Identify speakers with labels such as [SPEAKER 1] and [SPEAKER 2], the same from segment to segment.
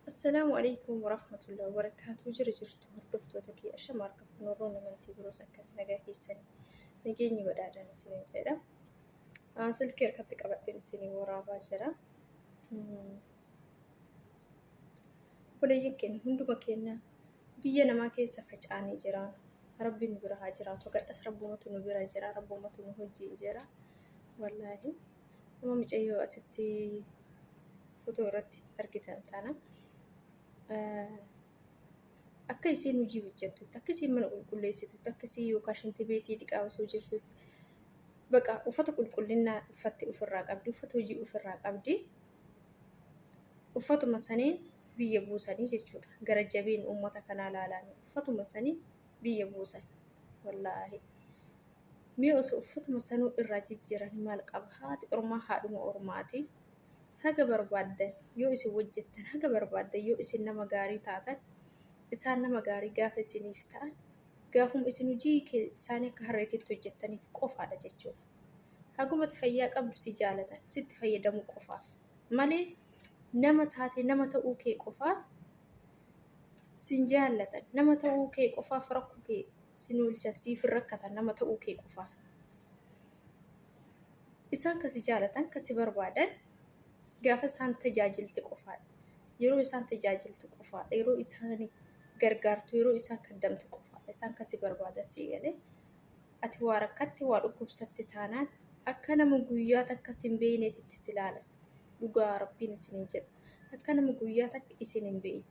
[SPEAKER 1] Assalaamu alaikum warahmatullahi wabarakaatuh. Jira jirtu hordoftoota kee ashama harka funuurroon amantii biroos akka nagaa keessanii nageenyi badhaadhaan isiniin jedha. Silkii harkatti qabadheen isinii waraabaa jira. Obboleeyyan keenya hunduma keenya biyya namaa keessa faca'anii jiraan. Rabbi nu bira haa jiraatu. Gadhas rabbumatu nu bira jira. Rabbumatu nu wajjin jira. Wallaahi. Nama mucayyoo asitti fotoo irratti argitan tana. Akka isiin hojii hojjettutti, akka isiin mana qulqulleessitutti, akka isiin yookaan shintibeetii dhiqaa osoo jirtutti baqa uffata qulqullinnaa uffatte ofirraa qabdi, uffata hojii ofirraa qabdi. Uffatuma saniin biyya buusanii jechuudha. Gara jabeen uummata kanaa laalaan uffatuma saniin biyya buusan. Wallaahi. Mee osoo uffatuma sanuu irraa jijjiiranii maal qaba? Haati ormaa haadhuma ormaati. Haga barbaaddan yoo isin wajjettan, haga barbaaddan yoo isin nama gaarii taatan, isaan nama gaarii gaafa isiniif ta'an, gaafuma isin hojii isaanii akka harreetitti hojjettaniif qofaadha jechuudha. Hagumati fayyaa qabdu si jaalatan, sitti fayyadamuu qofaaf. Malee nama taate nama ta'uu kee qofaaf sin jaallatan, nama ta'uu kee qofaaf rakkoo kee sin oolchan, siif hin rakkatan nama ta'uu kee qofaaf. Isaan kan si jaalatan, kan si barbaadan gaafa isaan tajaajilte qofaadha. Yeroo isaan tajaajiltu qofaadha. Yeroo isaan gargaartu, yeroo isaan kaddamtu qofaadha. Isaan kan si barbaadan sii galee. Ati waa rakkatte, waa dhukkubsatte taanaan akka nama guyyaa takka sin beeyneetitti si laalan. Dhugaa Rabbiin isinin jedha. Akka nama guyyaa takka isin hin beeyne.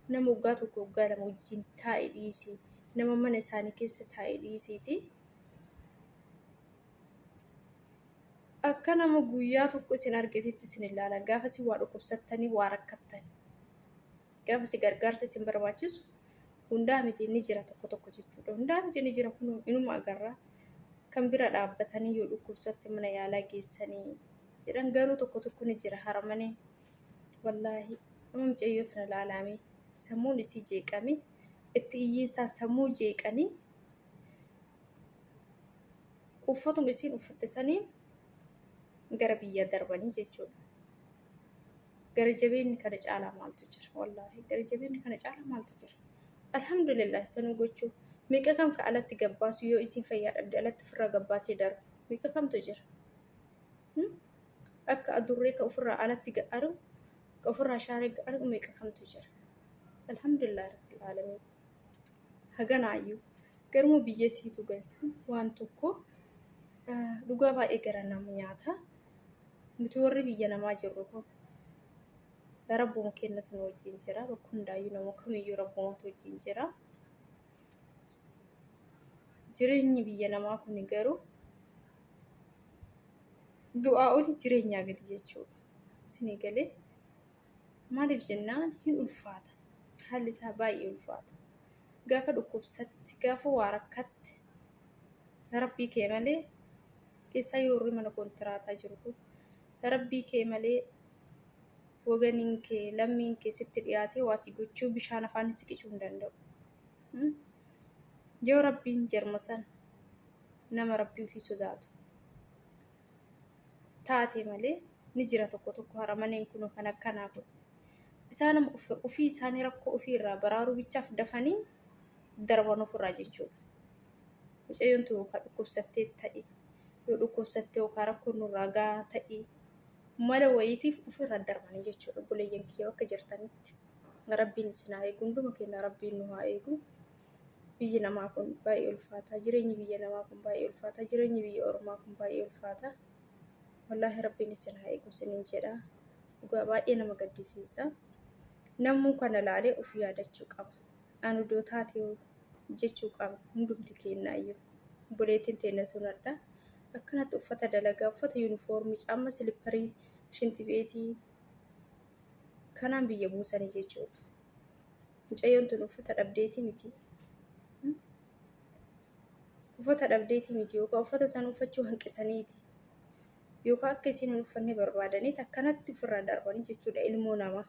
[SPEAKER 1] Nama waggaa tokko waggaa lama wajjin taa'e dhiisii. Nama mana isaanii keessa taa'e dhiisiiti. Akka nama guyyaa tokko isin argetitti isin hin laalan. Gaafa isin waa dhukkubsattanii waa rakkattan. Gaafa si gargaarsa isin barbaachisu hundaa miti ni jira tokko tokko jechuudha. Hundaa miti ni jira kun inuma agarra. Kan bira dhaabbatanii yoo dhukkubsatte mana yaalaa geessanii jedhan garuu tokko tokko ni jira haramanii. Wallaahi nama mucayyoo tana laalaamee sammuun isii jeeqamee itti iyyiisaan sammuu jeeqanii uffatuma isiin uffatte saniin gara biyyaa darbanii jechuudha. Gara jabeenni kana caalaa maaltu jira? Wallaahi gara jabeenni kana caalaa maaltu jira? Alhamdulillah sanuu gochuu meeqa kam ka alatti gabbaasu yoo isiin fayyaa dhabde alatti ofirraa gabbaasee darbu meeqa kamtu jira? Akka adurree ka ofirraa alatti ga'aru ka ofirraa shaaree ga'aru meeqa kamtu jira? Alhamdulillah rabbil aalamiin. Haganaayyuu garuma biyya isiitu galchuun waan tokko dhugaa baay'ee gara nama nyaata. Nuti warri biyya namaa jirru kun rabbuma kennatu nu wajjin jira. Bakka hundaayyuu nama kamiyyuu rabbumatu wajjin jira. Jireenyi biyya namaa kun garuu du'aa oli jireenyaa gadi jechuudha. Isinii galee maaliif jennaan hin ulfaata. Haalli isaa baay'ee ulfaata. Gaafa dhukkubsatti, gaafa waa rakkatte rabbii kee malee keessaa yoo warri mana kontiraataa jiru kun rabbii kee malee waganiin kee lammiin kee sitti dhiyaatee waa si gochuu bishaan afaan si qicuu hin danda'u. Yoo rabbiin jarma san nama rabbii ofii sodaatu taate malee ni jira tokko tokko haramaneen kun kan akkanaa kun. Isaan ofii isaanii rakkoo ofii irraa baraaruu bichaaf dafanii darban ofirraa jechuudha. Mucayyoon tun yookaan dhukkubsattee ta'i yoo dhukkubsattee yookaan rakkoon nurraa gahaa ta'i mala wayiitiif ofirraa darbanii jechuudha. Obboleeyyan kiyya bakka jirtanitti rabbiin isin haa eegu hunduma keenya rabbiin nu haa eegu. Biyyi namaa kun baay'ee ulfaata. Jireenyi biyya namaa kun baay'ee ulfaata. Jireenyi biyya ormaa kun baay'ee ulfaata. Wallaahi rabbiin isin haa eegu isiniin jedha. Dhugaa baay'ee nama gaddisiisa. Namuu kana laalee of yaadachuu qaba. Ani odoo taatee jechuu qaba hundumti keennaayyuu. Obboleettiin teenna tun hadha akkanatti uffata dalagaa, uffata yuunifoormii, caamma silipparii, shintibeetii kanaan biyya buusanii jechuudha. Mucayyoon tun uffata dhabdeetii miti. Uffata dhabdeetii miti yookaan uffata san uffachuu hanqisaniiti. Yookaan akka isiin hin uffanne barbaadaniit akkanatti ofirraa darbanii jechuudha ilmoo namaa.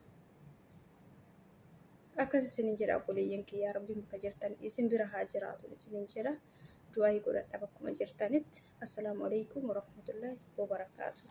[SPEAKER 1] Akkas isinin jedha obboleeyyan kiyyaa rabbiin bakka jirtan isin bira haa jiraatu isinin jedha. Du'aayii godhadha bakkuma jirtanitti. Assalaamu alaikum warahmatullahi wabarakaatuh.